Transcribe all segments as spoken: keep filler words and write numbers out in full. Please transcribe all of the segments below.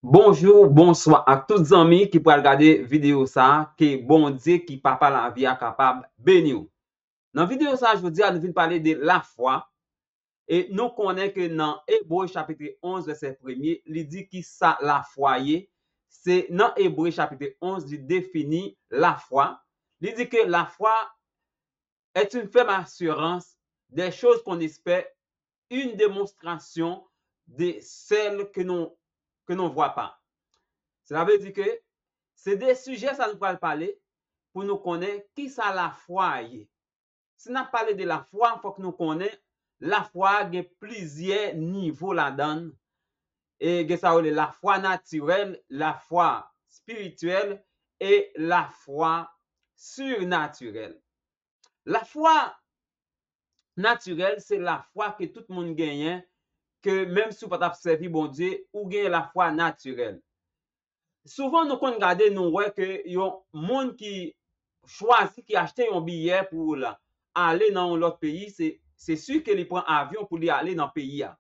Bonjou, bonswa ak tout zanmi ki pral gade videyo sa a. Ke Bondye ki papa lavi a kapab beni w. Nan videyo sa a jodi a, nou vin pale de lafwa. E nou konnen ke nan Ebre chapit onz vèsè premye, li di ki sa lafwa ye. Se nan Ebre chapit onz li defini lafwa. Li di ke lafwa est une ferme assurance des choses qu'on espère, une démonstration de celles que non que non vwa pa. Sela vle di ke se de sijè sa nou pral pale pou nou konnen ki sa lafwa ye. Si n ap pale de lafwa, fòk nou konnen lafwa gen plizyè nivo ladan l. E gen sa yo rele lafwa natirèl, lafwa espirityèl e lafwa sirnatirèl. Lafwa natirèl se lafwa ke tout moun genyen, ke menm si w pa t ap sèvi Bondye, ou gen lafwa natirèl. Souvan nou konn gade, nou wè ke yon moun ki chwazi, ki achte yon biyè pou l ale nan yon lòt peyi, se se si ke li pran avyon pou li ale nan peyi a.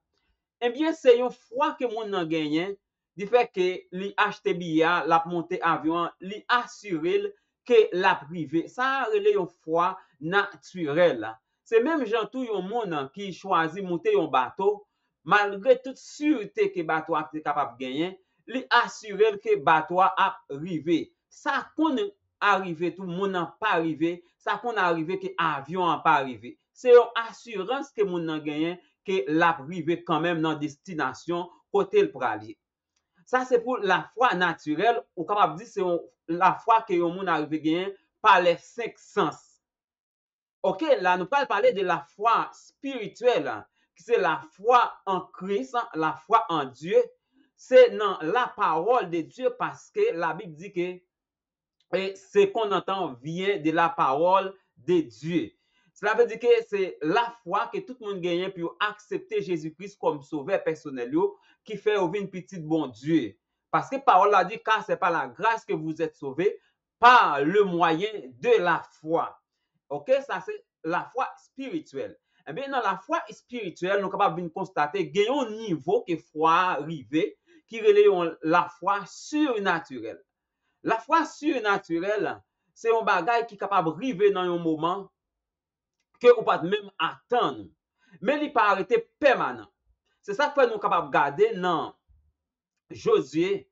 Ebyen, se yon fwa ke moun nan genyen, di fè ke li achte biyè a, l ap monte avyon an, li asire l ke l ap rive. Sa a rele yon fwa natirèl. Se menm jan tou yon moun ki chwazi monte yon bato, malgre tout sirte ke bato a te kapab genyen, li asire l ke bato a ap rive. Sa konn arive tou, moun nan pa rive, sa konn arive ke avyon an pa rive. Se yon asirans ke moun nan genyen ke l ap rive kanmenm nan destinasyon kote l prale. Sa se pou lafwa natirèl, ou kapab di se yon lafwa ke yon moun arive genyen pa les cinq sens. Oke, la nou pral pale de lafwa espirityèl, ki se lafwa an Kris, lafwa an Dye. Se nan la parole de Dieu, paske Labib di ke e se konn antan vyen de la parole de Dieu. Sela vle di ke se lafwa ke tout moun genyen pou yo aksepte Jezi Kris kòm sovè pèsonèl yo, ki fè yo vin pitit Bondye. Paske pawòl la di, car c'est par la grâce que vous êtes sauvés, par le moyen de la foi. Oke, sa se lafwa espirityèl. Ebyen, nan lafwa espirityèl, nou kapab vin konstate gen yon nivo ke fwa a rive, ki rele yon lafwa sirnatirèl. Lafwa sirnatirèl, se yon bagay ki kapab rive nan yon moman ke ou pa t menm atann. Men li pa rete pèmanan. Se sa k fè nou kapab gade nan Jozye,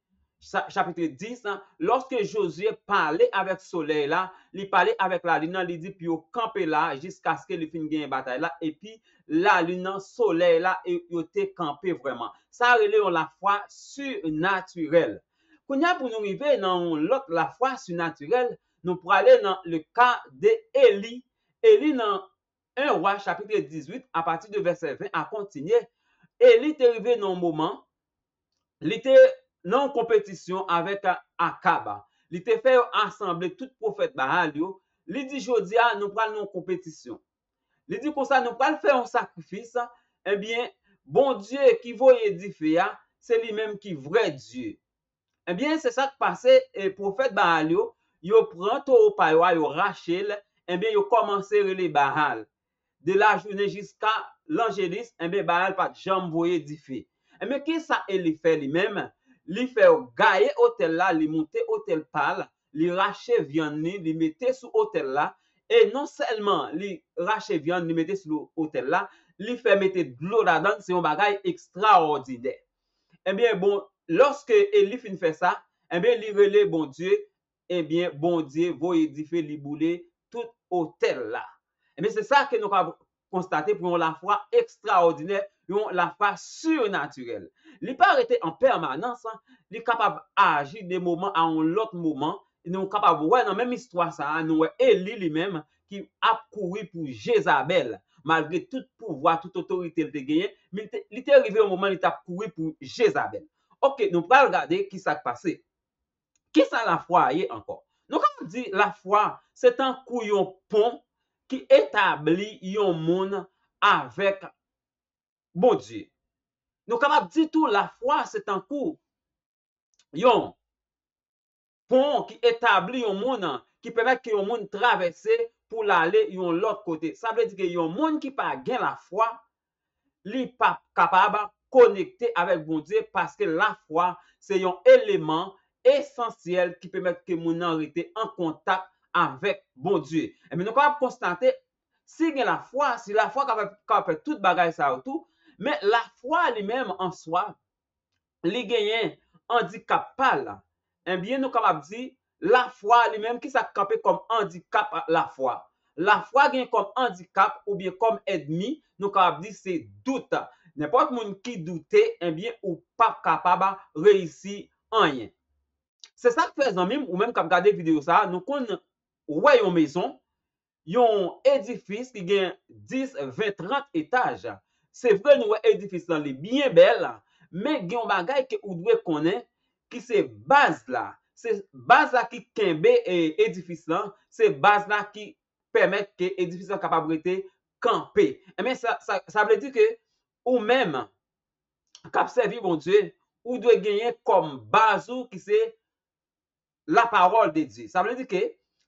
sa- chapit dis, lòske Jozye pale avèk solèy la, li pale avèk lalin nan, li di pou yo kanpe la jiskaske li fin genyen batay la, epi lalin nan, solèy la, e yo te kanpe vrèman. Sa rele yon lafwa sinatirèl. Kounye a, pou nou rive nan yon lòt lafwa sinatirèl, nou prale nan le ka de Eli. Eli nan en Wa chapit dizuit, apati de vèsè ven a kontinye, Eli te rive nan yon moman, li te nan yon konpetisyon avèk Akab. Li te fè yo asanble tout pwofèt Baal yo. Li di, jodi a, nou pral nan yon konpetisyon. Li di konsa, nou pral fè yon sakrifis. Ebyen, Bondye ki voye dife a, se li menm ki vrè Dye. Ebyen, se sa k pase, e pwofèt Baal yo, yo pran towo pa yo a, yo rache l, ebyen, yo kòmanse rele Baal. De lajounen jiska lanjelis, ebyen, Baal pa t janm voye dife. Ebyen, ki sa Eli fè li menm? Li fè yo gaye otèl la, li moute otèl pa l, li rache vyann li, li mete sou otèl la, e non sèlman li rache vyann, li mete sou otèl la, li fè mete dlo ladan l, se yon bagay ekstraòdinè. Ebyen, bon, lòske Eli fin fè sa, ebyen, li rele Bondye, ebyen, Bondye voye dife, li boule tout otèl la. Ebyen, se sa ke nou ka konstate pou yon lafwa ekstraòdinè, yon lafwa sinatirèl. Li pa rete an pèmanans, li kapab aji de moman a yon lòt moman. Nou kapab wè nan menm istwa sa a, nou wè Eli li menm ki ap kouri pou Jezabèl. Malgre tout pouvwa, tout otorite li te genyen, men li te, li te rive yon moman li t ap kouri pou Jezabèl. Oke, nou pral gade ki sa k pase. Ki sa lafwa a ye ankò? Nou kapab di lafwa se tankou yon pon ki etabli yon moun avèk Bondye. Nou kapab di tou lafwa se tankou yon pon ki etabli yon moun, ki pèmèt ke yon moun travèse pou l ale yon lòt kote. Sa vle di ke yon moun ki pa gen lafwa, li p ap kapab konekte avèk Bondye, paske lafwa se yon eleman esansyèl ki pèmèt ke moun nan rete an kontak avèk Bondye. Ebyen, nou kapab konstate, si gen lafwa, si lafwa kapab, kapab fè tout bagay sa yo tou, men lafwa li menm an swa, li genyen andikap pa l. Ebyen, nou kapab di, lafwa li menm, ki sa k kanpe kòm andikap lafwa? Lafwa gen kòm andikap oubyen kòm ènmi, nou kapab di se dout. Nenpòt moun ki doute, ebyen, ou p ap kapab reyisi anyen. Se sa k fè, zanmi m, ou menm k ap gade videyo sa a, nou konn wè yon mezon, yon edifis ki gen dis, ven, trant etaj. Se vre, nou wè edifis lan, li byen bèl, men gen yon bagay ke ou dwe konnen, ki se baz la. Se baz la ki kenbe, e, edifis lan, se baz la ki pèmèt ke edifis lan kapab rete kanpe. Ebyen, sa, sa, sa vle di ke ou menm k ap sèvi Bondye, ou dwe genyen kòm baz ou ki se la parole de Dieu. Sa vle di ke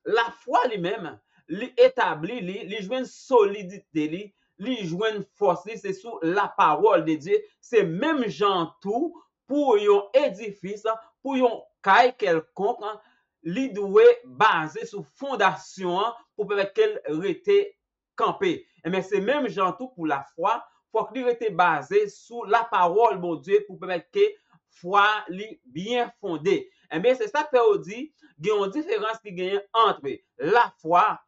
lafwa li menm, li etabli li, li jwenn solidite li, li jwenn fòs li, se sou la parole de Dieu. Se menm jan tou pou yon edifis, pou yon kay kèlkonk, li dwe baze sou fondasyon an pou pèmèt ke l rete kanpe. Ebyen, se menm jan tou pou lafwa, fòk li rete baze sou lapawòl Bondye pou pèmèt ke fwa li byen fonde. Ebyen, se sa k fè yo di, gen yon diferans ki genyen ant lafwa,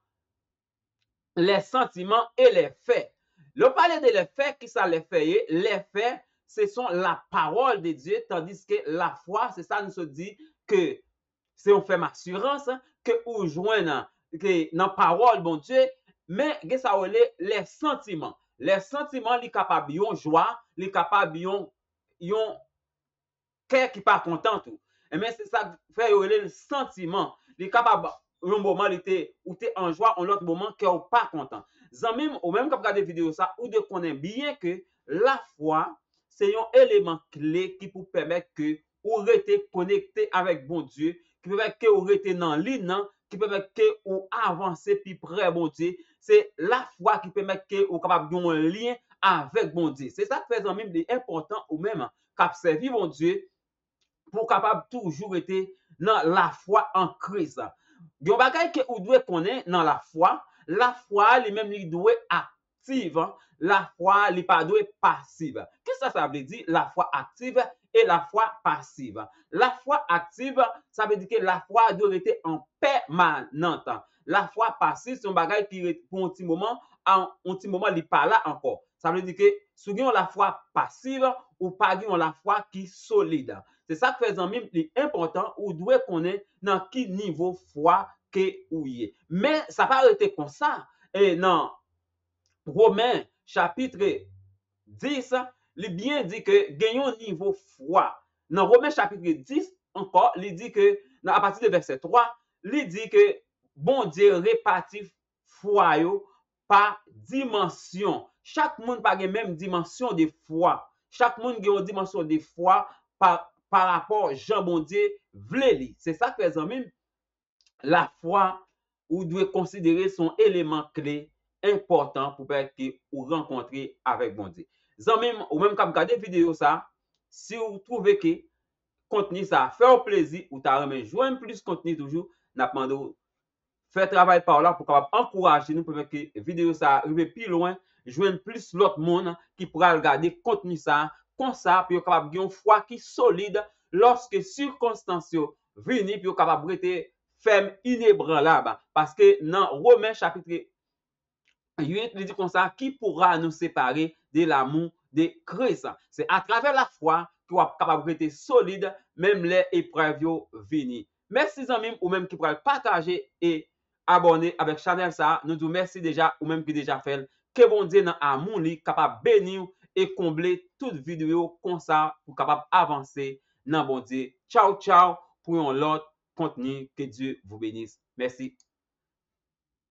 les sentiments et les faits. Lè w pale de les faits, ki sa les faits ye? Les faits, se son la parole de Dieu, tandis que la foi, se sa nou sot di ke se yon fèm asirans ke ou jwenn ke nan pawòl Bondye, men gen sa yo rele les sentiments. Les sentiments, li kapab yon jwa, li kapab yon, yon kè ki pa kontan tou. Ebyen, se sa k fè yo rele l santiman. Li kapab, yon moman, li te, ou te an jwa, yon lòt moman, kè w pa kontan. Zanmi m, ou menm k ap gade videyo sa, ou dwe konnen byen ke lafwa, se yon eleman kle ki pou pèmèt ke ou rete konekte avèk Bondye, ki pèmèt ke ou rete nan liy nan, ki pèmèt ke ou avanse pi pre Bondye. Se lafwa ki pèmèt ke ou kapab gen yon lyen avèk Bondye. Se sa k fè, zanmi m, li enpòtan ou menm k ap sèvi Bondye pou w kapab toujou rete nan lafwa an Kris. Gen yon bagay ke ou dwe konnen nan lafwa, lafwa a li menm li dwe aktif, lafwa a li pa dwe pasif. Kisa sa vle di, lafwa aktif e lafwa pasif? Lafwa aktif, sa vle di ke lafwa a dwe rete an pèmanant. Lafwa pasif, se yon bagay ki rete pou yon ti moman, a yon ti moman, li pa la ankò. Sa vle di ke si w gen yon lafwa pasif, ou pa gen yon lafwa ki solid. Se sa k fè, zanmi m, li enpòtan, ou dwe konnen nan ki nivo fwa ke ou ye. Men, sa pa rete konsa. E nan Women, chapit dis, li byen di ke gen yon nivo fwa. Nan Women, chapit dis, ankò, li di ke, nan, apati de vèsè twa, li di ke Bondye repati fwa yo pa dimansyon. Chak moun pa gen menm dimansyon de fwa. Chak moun gen yon dimansyon de fwa pa, pa rapò jan Bondye vle li. Se sa k fè, zanmi m, lafwa, ou dwe konsidere se yon eleman kle enpòtan pou pèmèt ke ou rankontre avèk Bondye. Zanmi m, ou menm k ap gade videyo sa, si w twouve ke kontni sa fè w plezi, ou ta renmen jwenn plis kontni toujou, n ap mande w fè travay pa w la pou kapab ankouraje nou, pou pèmèt ke videyo sa rive pi lwen, jwenn plis lòt moun ki pral gade kontni sa, konsa pou yo kapab gen yon fwa ki solid lòske sikonstans yo vini, pou yo kapab rete fèm, inebranlab. Paske nan Women chapit uit, li di konsa, qui pourra nous séparer de l'amour de Christ? Se atravè lafwa ke w ap kapab rete solid, menm lè eprèv yo vini. Mèsi, zanmi m, ou menm ki pral pataje e abòne avèk chanèl sa a. Nou di w mèsi deja, ou menm ki deja fè l. Ke Bondye nan amou li kapab beni w e konble tout vid ou yo konsa pou w kapab avanse nan Bondye. Tchaw, tchaw, pou yon lòt kontni. Que Dieu vous bénisse. Mèsi.